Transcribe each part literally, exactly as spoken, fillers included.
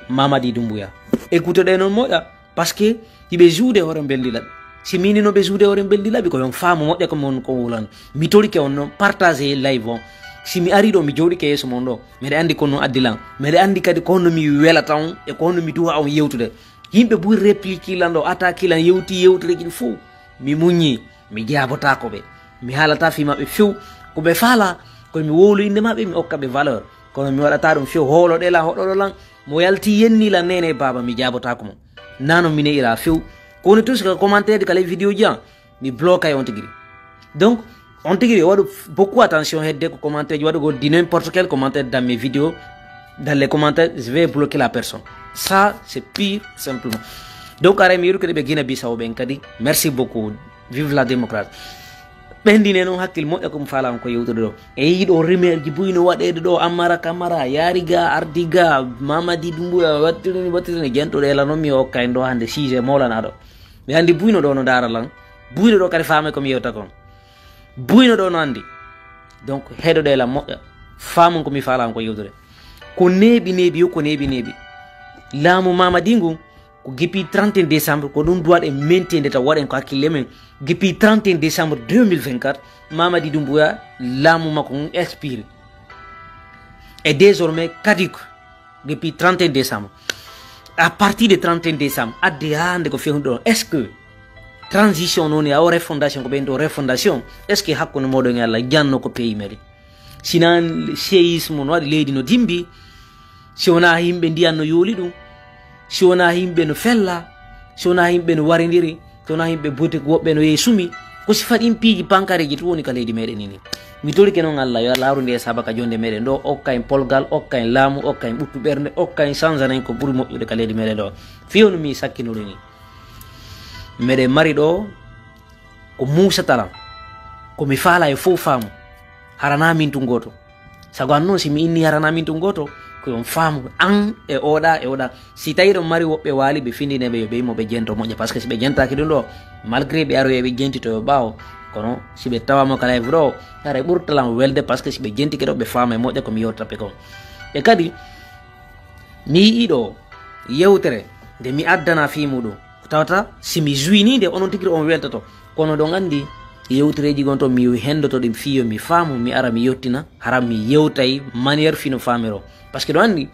Mamadi Doumbouya. Écoute ɗe noon moƴƴa, parce que hiɓe juude hoore mbelndi laɓi. Si mini no ɓe juude hoore mbelndi laɓi, ko yon faamu moƴƴa ko mon ko wulan. Mi torike on noon, partage live on. Si mi ari ɗo, mi jooɗike yeeso mon ɗo, meɗe anndi ko no addi lan. Meɗe anndi kadi ko honno mi welata on e ko honno mi duwa on yewtude. Yimɓe buy réplique lan ɗo, attaque lan, yewti yewtereji ɗi fof. Mi muññi, mi jaabotaako ɓe. Mi haalata fii maɓɓe few. Ko ɓe faala, ko mi wowlo innde maɓɓe, mi okka ɓe valeur. Kono mi waɗata ɗum few, hoolo ɗe lan, hoɗoɗo lan. Mo yalti yenni lan nene baaba, mi jaabotaako mo. Nano mi ne'ira few. Ko woni tous ko commentaire ka ley vidéo ji an, mi bloquay on tigi. Donc, on tigi waɗu beaucoup attention hedde ko commentaire ji waɗugol di n'importe quel commentaire dans mes vidéos, dans les commentaires, je vais bloquer la personne. Ça, c'est pire simplement. Donc, aray mi yeru kadi ɓe Guinée Bissau ɓen kadi. Merci beaucoup. Vive la démocratie. Ɓendine noon hakkil moƴƴa ko mi faala on ko yewtude ɗo. E yiɗo rumeur ji buy no waɗeede ɗo, Amara Camara, yaari ga, ardi ga, Mamadi Doumbouya, wattirini, wattirini, jentuɗo e lan noon mi okka en ɗo hannde sujet molanaɗo. Mi anndi buyno ɗo no ndaara lan. Buyno ɗo kadi faama ko mi yewta kon. Buyno ɗo no anndi. Donc, heɗoɗe lan moƴƴa. Faamon ko mi faala on ko yewtude. Ko neeɓi neeɓi yo, ko neeɓi neeɓi. Laamu Mamadi ngu, ko depuis trente et un décembre, ko ɗum duwaɗen mentinde taw waɗen ko hakkille men. Depuis trente et un décembre deux mille vingt-quatre, Mamadi Doumbouya, laamu makko ngun expire. Et désormais, caduc. Depuis trente et un décembre. À partir de trente et un décembre, adde haa hannde ko fewndo ɗon. Est-ce que transition noon e o refondation ko ɓen ɗo refondation? Est-ce que hakkunde moɗon e Allah janno ko pays mairie? Sinan séisme no waɗi leydi no dimbi, si wonaa yimɓe ndiyan no yooli ɗum, si wonaa yimɓe no fella, si wonaa yimɓe no warindiri, si wonaa yimɓe boutique woɓɓe no yehi sumi, ko si faɗin piiji pankareji tun woni ka leydi meɗen ini. Mi torike noon Allah, yo Allah haru nde e saaba ka jonde meɗen ɗo, okka en polgal, okka en laamu, okka en ɓuttu ɓernde, okka en sansanen ko ɓuri moƴƴude ka leydi meɗen ɗo. Fii hono mi sakkinori ni. Meɗen mari ɗo ko muusata lan, ko mi faala e fow faamu. Harana min tun gooto. Sago an noon, si mi inni harana min tun gooto, ko on faamu an e oɗa, e oɗa. Si tawi ɗon mari woɓɓe waali, ɓe findine ɓe, yo ɓe immo ɓe jento moƴƴa. Parce que si ɓe jentaaki ɗum ɗo, malgré ɓe aroye ɓe jentito yo ɓaawo, kono si ɓe tawama ka live ɗo, hara ɓurta lan welde, parce que si ɓe jentike ɗo, ɓe faama e moƴƴa ko mi yewtata ɓe kon. E kadi, mi yi'i ɗo yewtere nde mi addana fii muɗum, ko tawata si mi juini nde, onon tigi on weltoto. Kono ɗon anndi yewtereeji gon to mi hendoto ɗin fii yo mi faamu, mi ara mi yottina, hara mi yewtay manière fii no faamiro. Parce que ɗon anndi,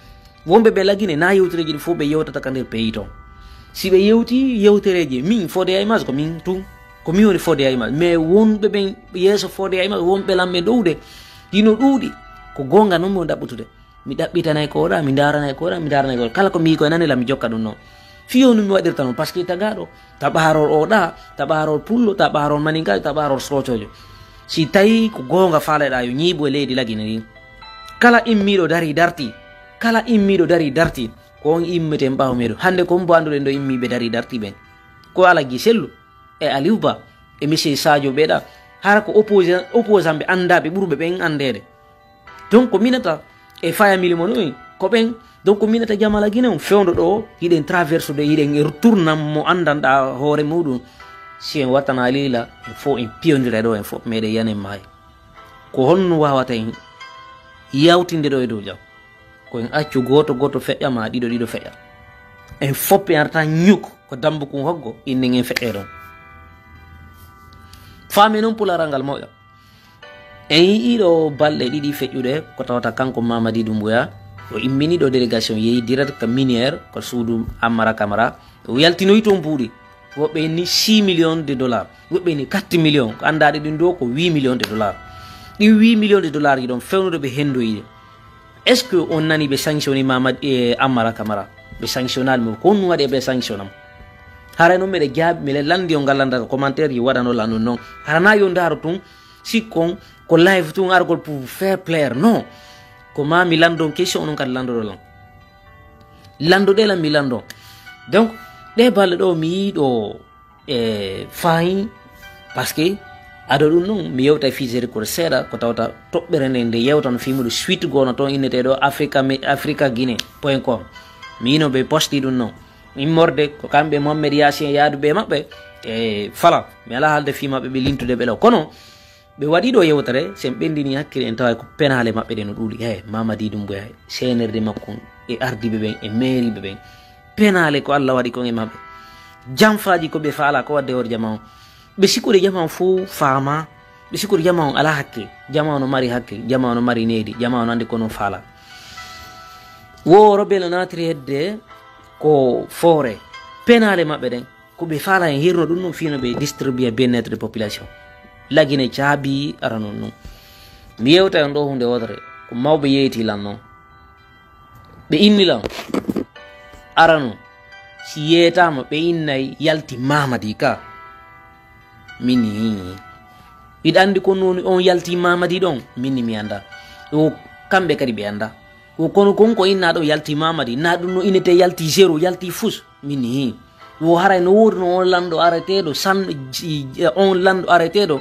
wonɓe ɓe La Guinée, na yewtereeji ɗi fof ɓe yewtata ka nder pays ton. Si ɓe yewti yewtereeji, min Fodé Image ko min tun, ko min woni Fodé Image. Mais wonɓe ɓen yeeso Fodé Image, wonɓe lan ɓe ɗowde, hino ɗuuɗi. Ko goonga non mo ɗaɓɓutude. Mi ɗaɓɓitanay ko oɗa, mi ndaranay ko oɗa, mi ndaranay ko oɗa. Kala ko mi yi'i ko e nani lan, mi jokka ɗum non. Fii hono mi waɗirta non, parce que tagaaɗo, taɓaarol oɗa, taɓaarol pullo, taɓaarol maninkaajo, taɓaarol soocoojo. Si tawi ko goonga faaleɗa yo ñiiɓu e leydi La Guinée ndin. Kala immiiɗo dari darti, kala immiiɗo dari darti, ko on immeten ɓaawo meɗo. Hannde ko mbo annduɗen ɗo immiiɓe dari darti ɓen. Ko Alhaji Sellu e Aliou Ba e Monsieur Sadio ɓeɗa. Hara ko opposi-, opposant ɓe anndaɓe ɓurɓe ɓen anndeede. Donc ko minata e famille mo ɗum ko ɓen. Donc ko minata Jamala Guinée on fewndo ɗo, hiɗen traversude, hiɗen e tournan mo anndanɗa hoore muɗum. Si en wattana liila, en fof en piyondira ɗo, en fof meɗen yanen maayo. Ko honno wawata en yawtinde ɗo e dow jam? Ko en accu gooto gooto feƴƴa ma ɗiɗo ɗiɗo feƴƴa. En fof en arta ñuk ko dambu kun hoggo, innen en feƴƴe ɗon. Faami noon pularal ngal moƴƴa. En yi'i ɗo balɗe ɗiɗi feƴƴuɗe ko tawata kanko Mamadi Doumbouya o immini ɗo délégation yehi direct ka minière ko suudu Amara Camara. O yaltinoyi toon buuɗi. Woɓɓe inni six millions de dollars. Woɓɓe inni quatre millions. Ko anndaɗe ɗin ɗo ko huit millions de dollars. Ɗin huit millions de dollars ji ɗon fewnude ɓe hendoyi. Est-ce que on nani ɓe sanctionné Mamad e Amara Camara? Ɓe sanctionnaali mo. Ko honɗum waɗi ɓe sanctionna mo? Haray noon meɗe jaabi, meɗe lanndi on ngal lanndata commentaire ji waɗano lan ɗum noon. Hara na yo ndaaro tun, sikkon ko live tun argol pour faire plaire. Non. Ko ma mi lanndon question onon kadi lanndoɗo lan. Lanndoɗe lan mi lanndon. Donc, ɗe balɗe ɗo mi yiɗo e faayi, parce que ado ɗum noon mi yewta e fii Zerikor seeɗa ko tawata toɓɓere nde nde yewtano fii muɗum suite gono toon inneteeɗo Africa, Africa Guinée point com. Mi yino ɓe posti ɗum noon. Immorde ko kamɓe Mohamed Yasin e yaaduɓe maɓɓe e fala. Mi alaa haalde fii maɓɓe ɓe lintude ɓe ɗo. Kono ɓe waɗi ɗo yewtere, si en ɓenndini hakkille en tawa ko penaale maɓɓe ɗe no ɗuuɗi. He, Mamadi Doumbouya, seenerde makko e ardiiɓe ɓen, e meeriiɓe ɓen. Penaale ko Allah waɗi kon e maɓɓe. Janfaaji ko ɓe faalaa ko waɗde hoore jamaa on. Ɓe sikkude jamaa on fof faamaa. Ɓe sikkude jamaa on alaa hakke. Jamaa on no mari hakke. Jamaa on no mari needi. Jamaa on no anndi ko no faalaa. Wo rebelle naatiri hedde ko foore. Penaale maɓɓe ɗen. Ko ɓe faalaa en hirno ɗum ɗum fii no ɓe distribuer bien-être de population. Lagine caabi ara non ɗum. Mi yewta on ɗo huunde wootere. Ko mawɓe yeeyti lan non. Ɓe inni lan. Arano, si yeetaama ɓe innay yalti Mamadi ka. Min ni. Hiɗa anndi ko non on yalti Mamadi ɗon? Min ni mi annda. O kamɓe kadi ɓe annda. O kono kon ko inna ɗon yalti Mamadi. Na ɗum no inete yalti zéro, yalti fus. Min ni. O haray no woodi no on lanɗo areteeɗo, san-, ji-, on lanɗo areteeɗo.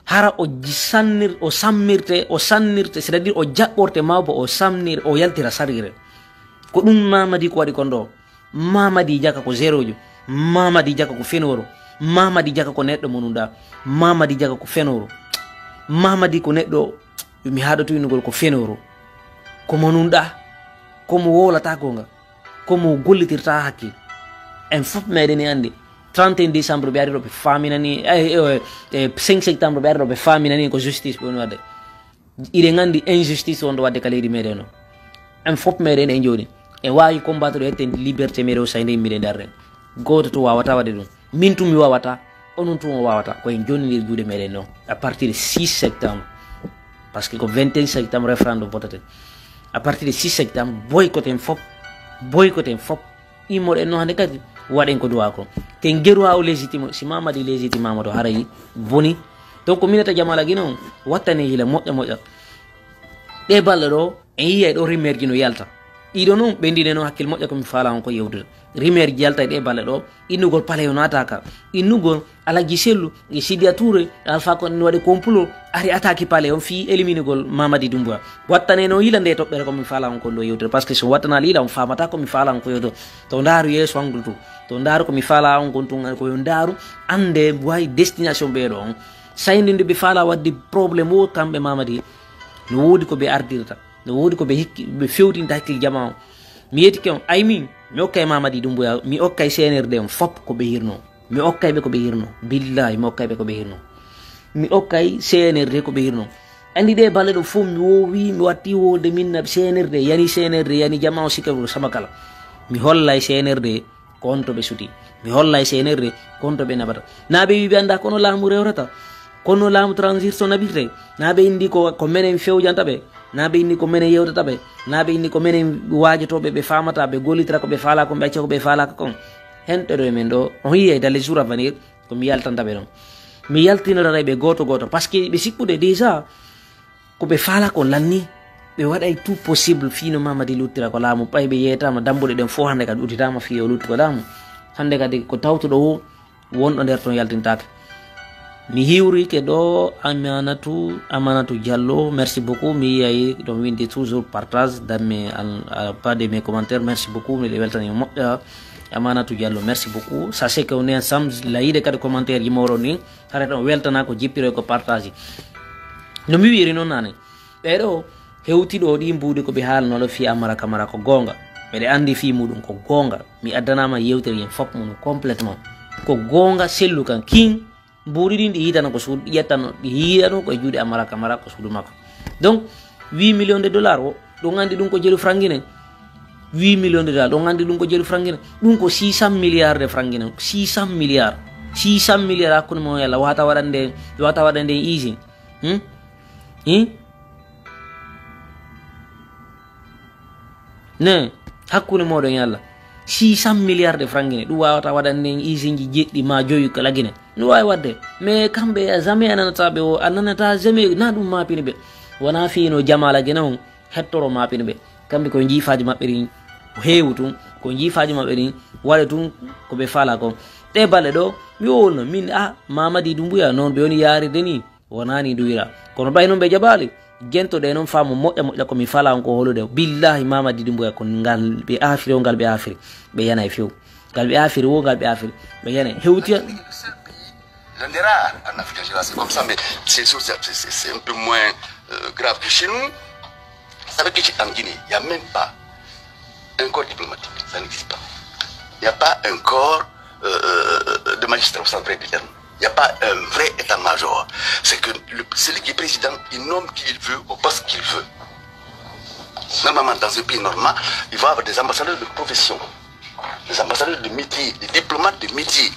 Hara o ji-, sannir-, o sammirte, o sannirte, c'est-à-dire o jaɓɓorte mawbo o samnir, o yaltira sarire. Ko ɗum Mamadi ko waɗi kon ɗo. Mamadi Jaka ko zérojo. Mamadi Jaka ko fenoro. Mamadi Jaka ko neɗɗo mo nunɗa. Mamadi Jaka ko fenoro. Mamadi ko neɗɗo, mi haɗoto innugol ko fenoro. Ko mo nunɗa. Ko mo wowlata gonga. Ko mo gollitirta hakkil. En fof meɗen e anndi. Trente et un décembre ɓe ari ɗo ɓe faminani, eh, eh, eh, cinq septembre ɓe ari ɗo ɓe faminani ko justice ɓe woni waɗde. Iɗen anndi injustice wonɗo waɗde ka leydi meɗen o. En fof meɗen e jooni. E waawi combattre ɗo hetten liberté meɗen o, so nde miɗen darren. Gooto to wawata waɗde ɗum. Min tun mi wawata, onon tun o wawata. Ko en jonnindir juuɗe meɗen o. À partir de six septembre. Parce que ko vingt et un septembre référendum votaten. À partir de six septembre, boycotten fof. Boycotten fof. Immoɗen no hannde kadi, waɗen ko duwa ko. Te ngeru ha o légitime, si Mamadi légitime Amadou haray boni. Donc, minata Jamala Gine on, wattane hila moƴƴa moƴƴa. Ɗe balɗe ɗo, en yiyay ɗo rimerji no yalta. Ɗiɗo non, ɓe ndine no hakkil moƴƴa ko mi faala on ko yewdude. Rimerji yalta e ɗe balɗe ɗo, innugol pale yo naata ka. Innugol Alaji Sellu, e Sidiya Touré, Alpha Condé no waɗi complot, ari attaque palais on fii éliminugol Mamadi Doumbouya. Wattane no yila nde toɓɓere ko mi faala on kon ɗo yewtere, parce que so wattanaali yila on faamata ko mi faala on ko yewtere. To ndaaru yeeso an ngol tun. To ndaaru ko mi faala on kon tun, ko yo ndaaru annde wayi destination ɓeeɗo on. Sayndi nde ɓe faala waɗde problème o kamɓe Mamadi, no woodi ko ɓe ardirta, no woodi ko ɓe hikki, ɓe fewtinta hakkil jama on. Mi yetike on, ay min, mi okkay Mamadi Doumbouya, mi okkay C N R D on fop ko ɓe hirno. Mi okkay ɓe ko ɓe hirno. Billahi, mi okkay ɓe ko ɓe hirno. Mi okkay C N R D ko ɓe hirno. Anndi ɗe balɗe ɗo fof mi wowi, mi watti wowde min na C N R D, yani C N R D, yani jama o sika ko sama kala. Mi hollay C N R D ko on to ɓe suti. Mi hollay C N R D ko on to ɓe naɓata. Na ɓe wi ɓe annda kono laamu rewrata. Kono laamu transition naɓirte. Na ɓe indi ko, ko menen fewjanta ɓe. Na ɓe inni ko menen yewtata ɓe. Na ɓe inni ko menen waajotooɓe ɓe faamata, ɓe gollitira ko ɓe faala kon, ɓe acca ko ɓe faalaaka kon. Hen ɗo e men ɗo, on yiyay dans les jours à venir, ko mi yaltanta ɓe ɗon. Mi yaltinoraray ɓe gooto gooto, parce que ɓe sikkude déjà ko ɓe faala kon lanni. Ɓe waɗay tout possible fii no Mamadi luttira ko laamu, ɓay ɓe yeetaama dambuɗe ɗen fof hannde kadi udditaama fii o lutti ko laamu. Hannde kadi ko tawtuɗo o, wonɗo nder ton yaltintaake. Mi hiwrike ɗo, Amanatu, Amanatu Diallo, merci beaucoup. Mi yiyay ɗon windi toujours partage, damme an, a, pas de mes commentaires, merci beaucoup. Miɗo weltani moƴƴa, Amanatu Diallo, merci beaucoup. Sachez que on est ensemble, layide kadi commentaire ji moɗon ni, hara ɗon weltana ko jippiro ko partage. No mi wiiri noon nane. Ɓeeɗo hewti ɗo ɗi mbuuɗi ko ɓe haalnooɗo fii Amara Kamara ko goonga. Miɗo anndi fii muɗum ko goonga. Mi addanaama yewtere yen fop mum complètement. Ko goonga sellu kan kin mbuuɗi ɗin ɗi yitano ko suudu, ɗi ƴettano, ɗi yiidano ko e juuɗe Amara Kamara ko suudu makko. Donc, huit millions de dollars o, ɗum anndi ɗum ko jelu frangine. Huit millions de dollars, ɗum anndi ɗum ko jelu frangine. Ɗum ko six cents milliards de frangine. Six cents milliards. Six cents milliards hakkunde mo yalla wata waɗande, wata waɗande usine. Hmm? Hmm? Ne, hakkunde moɗon e Allah. Six cents milliards de frangine, ɗum wawata waɗande en usine ji jeɗɗi ma joyi kala Gine. No wawi waɗde. Mais kamɓe jamais a nanata ɓe o, a nanata jamais, na ɗum mapini ɓe. Wona fii no Jamala Gine on hettoro mapini ɓe. Kamɓe ko jiifaji maɓɓe ɗin heewu tun, ko jiifaji maɓɓe ɗin waɗa tun ko ɓe fala ko. Ɗe balɗe ɗo, mi wowlno min, a, Mamadi Doumbouya, noon ɓe woni yarirde ni. Wonani duwira. Kono ɓay noon ɓe jaɓaali. Gentoɗe noon faamu moƴƴa moƴƴa ko mi fala on ko holude. Billahi Mamadi Doumbouya ko ngal ɓe afiri o, ngal ɓe afiri. Ɓe yana e few. Ngal ɓe afiri wo, ngal ɓe afiri. Ɓe yana e hewti. L'un des rares en Afrique en général, c'est comme ça, mais c'est, c'est, c'est, c'est un peu moins, euh, grave que chez nous. Ça veut dire qu'en Guinée, il n'y a même pas Un corps diplomatique, ça n'existe pas. Il n'y a pas un corps euh, de magistrats au centre de terme. Il n'y a pas un vrai état-major. C'est que le- celui qui est président, il nomme qui il veut au poste qu'il veut. Normalement, dans un pays normal, il va avoir des ambassadeurs de profession, des ambassadeurs de métier, des diplomates de métier,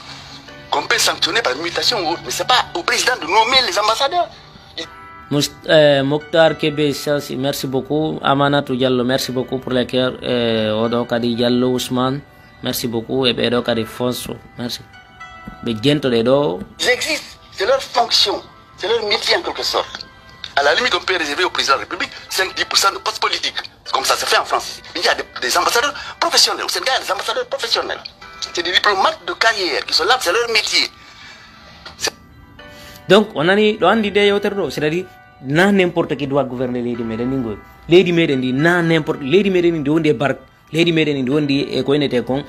qu'on peut sanctionner par mutation ou autre. Mais ce n'est pas au président de nommer les ambassadeurs. Must- eh, Mokhtar Kebe Sasi, merci beaucoup. Amanatou Diallo, merci beaucoup pour les cœurs. Eh, oɗo kadi Diallo Ousmane, merci beaucoup. E ɓeɗo kadi Fonso, merci. Ɓe jento ɗe ɗo. Ils existent, c'est leur fonction, c'est leur métier en quelque sorte. À la limite, on peut réserver au président de la République cinq à dix pour cent de postes politiques, comme ça se fait en France. Il y a des, des ambassadeurs professionnels. Au Sénégal, il y a des ambassadeurs professionnels. C'est des diplomates de carrière qui sont là, c'est leur métier. Donc, on a dit, on dit des autres, c'est-à-dire, na n'importe qui doit gouverner leydi meɗen ndi ngoy. Leydi meɗen ndi, na n'importe, leydi meɗen ndi, ndi wondi e barke. Leydi meɗen ndi wondi e ko inete kon,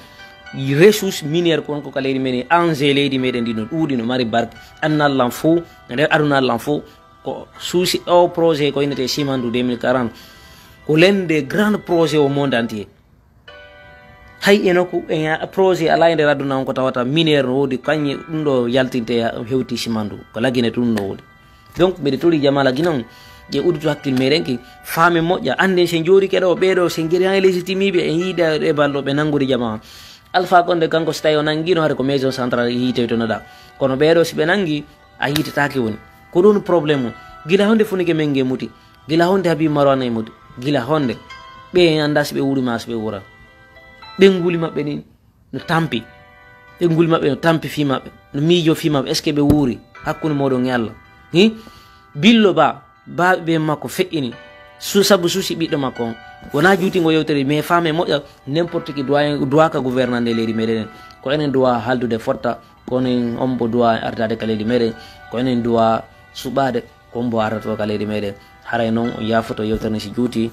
ressource minière kon ko ka leydi meɗen, enjeu leydi meɗen ndi no ɗuuɗi, no mari barke. Annallan fof, nder aduna allan fof, ko suusi o projet ko inete Simandou deux mille quarante. Ko l'un des grands projets au monde entier. Hay e nokku e ya- projet ala e nder aduna on ko tawata minière no woodi, kañƴe ɗum ɗo yaltinte ya- hewti Simandou, ko Lagine tun no woodi. Donc mbiɗa toli jama Lagine on, ƴe udduto hakkil meɗen ki, faame moƴƴa, annden sen jooɗike ɗo, ɓeɗo sen giri han e légitimiɓe, en yiida e ballo ɓe nanngude jama on. Alpha Condé kanko si tawi o nanngino, hade ko maison centrale yiite to noɗa. Kono ɓeɗo si ɓe nanngi, a yiitetake woni. Ko ɗum problème o. Gila honde funike men nge muti? Gila honde Habibu Marwana e muti? Gila honde? Ɓe en annda si ɓe wuuri ma si ɓe wuura. Ɓe nguli maɓɓe ɗin no tampi. Ɓe nguli maɓɓe no tampi fii maɓɓe. No miijo fii maɓɓe. Est-ce que ɓe wuuri? Hakkunde moɗon e Allah. Hi? Billo ba, baaɓe ɓe makko feƴƴini. Su sabu suusi ɓiɗɗo makko on. Wona juutingo yewtere, mais faame moƴƴa, n'importe qui doit, doit ka gouvernande leydi meɗen en. Ko enen doit haldude fotta, ko enen on mbo doit artade ka leydi meɗen. Ko enen doit suɓade, ko on mbo artato ka leydi meɗen. Haray noon on yaafoto yewtere nde si juuti,